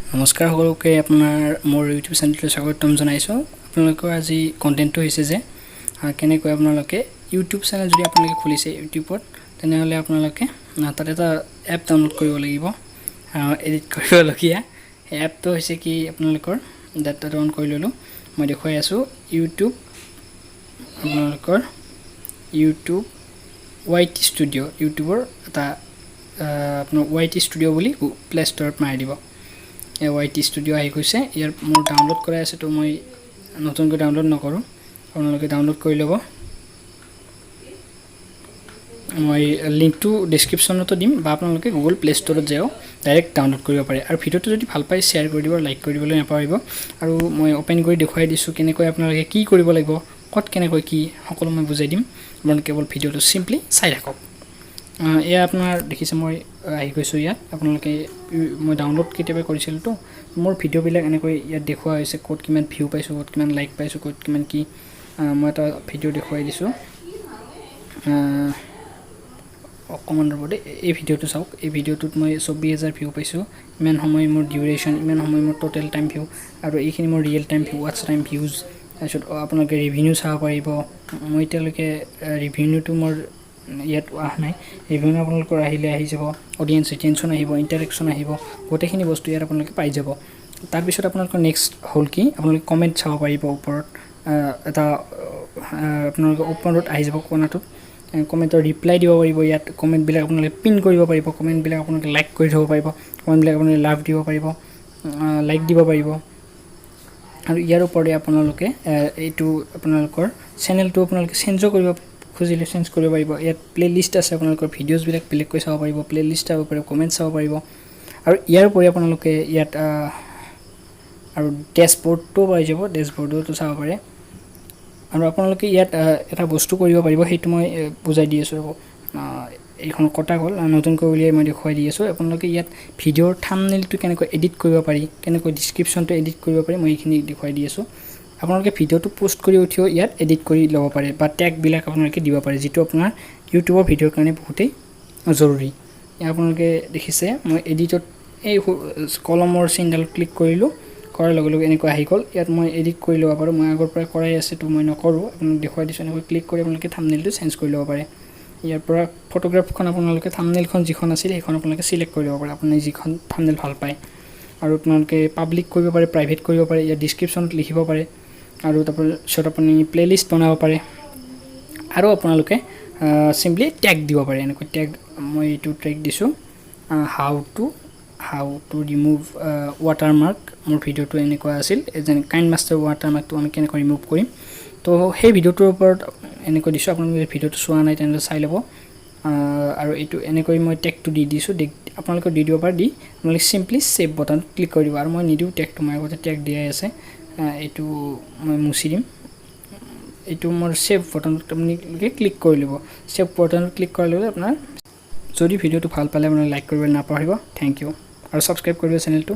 নমস্কাৰ সকলোকে, আপোনাৰ মোৰ ইউটিউব চেনেলটোলৈ স্বাগতম জনাইছোঁ। আপোনালোকৰ আজি কণ্টেণ্টটো হৈছে যে কেনেকৈ আপোনালোকে ইউটিউব চেনেল যদি আপোনালোকে খুলিছে ইউটিউবত, তেনেহ'লে আপোনালোকে তাত এটা এপ ডাউনলোড কৰিব লাগিব এডিট কৰিবলগীয়া। সেই এপটো হৈছে কি, আপোনালোকৰ ডাটাটো অন কৰি ল'লোঁ, মই দেখুৱাই আছোঁ। ইউটিউব, আপোনালোকৰ ইউটিউব ৱাই টি ষ্টুডিঅ', ইউটিউবৰ এটা আপোনাৰ ৱাই টি ষ্টুডিঅ' বুলি প্লে ষ্ট'ৰত মাৰি দিব। এই ৱাই টি ষ্টুডিঅ' আহি গৈছে। ইয়াৰ মোৰ ডাউনলোড কৰাই আছে, তো মই নতুনকৈ ডাউনলোড নকৰোঁ, আপোনালোকে ডাউনলোড কৰি ল'ব। মই লিংকটো ডিছক্ৰিপশ্যনতো দিম বা আপোনালোকে গুগল প্লে ষ্ট'ৰত যায়ো ডাইৰেক্ট ডাউনলোড কৰিব পাৰে। আৰু ভিডিঅ'টো যদি ভাল পায়, শ্বেয়াৰ কৰি দিব, লাইক কৰি দিবলৈ নাপাহৰিব। আৰু মই অ'পেন কৰি দেখুৱাই দিছোঁ কেনেকৈ আপোনালোকে কি কৰিব লাগিব, ক'ত কেনেকৈ কি, সকলো মই বুজাই দিম। আপোনালোকে কেৱল ভিডিঅ'টো চিম্পলি চাই থাকক। এয়া আপোনাৰ দেখিছে, মই আহি গৈছোঁ ইয়াত। আপোনালোকে মই ডাউনলোড কেতিয়াবা কৰিছিলোঁতো, মোৰ ভিডিঅ'বিলাক এনেকৈ ইয়াত দেখুওৱা হৈছে, ক'ত কিমান ভিউ পাইছোঁ, ক'ত কিমান লাইক পাইছোঁ, ক'ত কিমান কি। মই এটা ভিডিঅ' দেখুৱাই দিছোঁ, অকণমান ৰ'ব দেই। এই ভিডিঅ'টো চাওক। এই ভিডিঅ'টোত মই 24,000 ভিউ পাইছোঁ। ইমান সময় মোৰ ডিউৰেশ্যন, ইমান সময় মোৰ ট'টেল টাইম ভিউ আৰু এইখিনি মোৰ real time view, watch time, views। তাৰপিছত আপোনালোকে ৰিভিনিউ চাব পাৰিব। মই এতিয়ালৈকে ৰিভিনিউটো মোৰ ইয়াত অহা নাই। ৰিভিনিউ আপোনালোকৰ আহিলে আহি যাব, অডিয়েঞ্চ ৰিটেনশ্যন আহিব, ইণ্টাৰেকশ্যন আহিব, গোটেইখিনি বস্তু ইয়াত আপোনালোকে পাই যাব। তাৰপিছত আপোনালোকৰ নেক্সট হ'ল কি, আপোনালোকে কমেণ্ট চাব পাৰিব। ওপৰত এটা আপোনালোকে ওপৰত আহি যাব, কোণাটোত কমেণ্টৰ ৰিপ্লাই দিব পাৰিব। ইয়াত কমেণ্টবিলাক আপোনালোকে পিন কৰিব পাৰিব, কমেণ্টবিলাক আপোনালোকে লাইক কৰি থ'ব পাৰিব, কমেণ্টবিলাক আপোনালোকে লাভ দিব পাৰিব, লাইক দিব পাৰিব। আৰু ইয়াৰ ওপৰতে আপোনালোকে এইটো আপোনালোকৰ চেনেলটো আপোনালোকে চেঞ্জো কৰিব খুজিলে চেঞ্জ কৰিব পাৰিব। ইয়াত প্লে লিষ্ট আছে, আপোনালোকৰ ভিডিঅ'জবিলাক বেলেগকৈ চাব পাৰিব, প্লে লিষ্ট চাব পাৰিব, কমেণ্ট চাব পাৰিব। আৰু ইয়াৰ উপৰি আপোনালোকে ইয়াত আৰু ডেছবৰ্ডটোও পাই যাব, ডেছবৰ্ডতো চাব পাৰে। আৰু আপোনালোকে ইয়াত এটা বস্তু কৰিব পাৰিব, সেইটো মই বুজাই দি আছোঁ, ৰ'ব। এইখন কটা গ'ল, নতুনকৈ উলিয়াই মই দেখুৱাই দি আছোঁ। আপোনালোকে ইয়াত ভিডিঅ'ৰ থামনেইলটো কেনেকৈ এডিট কৰিব পাৰি, কেনেকৈ ডিছক্ৰিপশ্যনটো এডিট কৰিব পাৰি, মই এইখিনি দেখুৱাই দি আছোঁ। আপোনালোকে ভিডিঅ'টো প'ষ্ট কৰি উঠিও ইয়াত এডিট কৰি ল'ব পাৰে বা টেগবিলাক আপোনালোকে দিব পাৰে, যিটো আপোনাৰ ইউটিউবৰ ভিডিঅ'ৰ কাৰণে বহুতেই জৰুৰী। আপোনালোকে দেখিছে, মই এডিটত এই কলমৰ চিনডালত ক্লিক কৰিলোঁ, কৰাৰ লগে লগে এনেকৈ আহি গ'ল। ইয়াত মই এডিট কৰি ল'ব পাৰোঁ। মই আগৰ পৰাই কৰাই আছে, তো মই নকৰোঁ, আপোনাক দেখুৱাই দিছোঁ। এনেকৈ ক্লিক কৰি আপোনালোকে থামনেইলটো চেঞ্জ কৰি ল'ব পাৰে। ইয়াৰ পৰা ফটোগ্ৰাফখন আপোনালোকে থামনেইলখন যিখন আছিল, সেইখন আপোনালোকে চিলেক্ট কৰি ল'ব পাৰে, আপুনি যিখন থামনেইল ভাল পায়। আৰু আপোনালোকে পাব্লিক কৰিব পাৰে, প্ৰাইভেট কৰিব পাৰে, ইয়াত ডিছক্ৰিপশ্যনত লিখিব পাৰে। আৰু তাৰপিছত আপুনি প্লে'লিষ্ট বনাব পাৰে আৰু আপোনালোকে চিম্পলি টেগ দিব পাৰে। এনেকৈ টেগ, মই এইটো টেগ দিছোঁ, how to remove watermark. মোৰ ভিডিঅ'টো এনেকুৱা আছিল যেনে কাইন মাষ্টাৰ ৱাটাৰমাৰ্কটো আমি কেনেকৈ ৰিমুভ কৰিম, তো সেই ভিডিঅ'টোৰ ওপৰত এনেকৈ দিছোঁ। আপোনালোকে যদি ভিডিঅ'টো চোৱা নাই, তেনেহ'লে চাই ল'ব। আৰু এইটো এনেকৈ মই টেগটো দি দিছোঁ। আপোনালোকে দি দিব পাৰে। দি আপোনালোকে চিম্পলি ছেভ বটনত ক্লিক কৰি দিব। আৰু মই নিদিওঁ টেগটো, মই আগতে টেগ দিয়াই আছে। এইটো মই মুচি দিম। এইটো মোৰ ছেভ বটনত আপোনালোকে ক্লিক কৰি ল'ব। ছেভ বটনত ক্লিক কৰাৰ লগে লগে আপোনাৰ যদি ভিডিঅ'টো ভাল পালে, আপোনালোকে লাইক কৰিবলৈ নাপাহৰিব। Thank U আৰু ছাবস্ক্ৰাইব কৰিব চেনেলটো।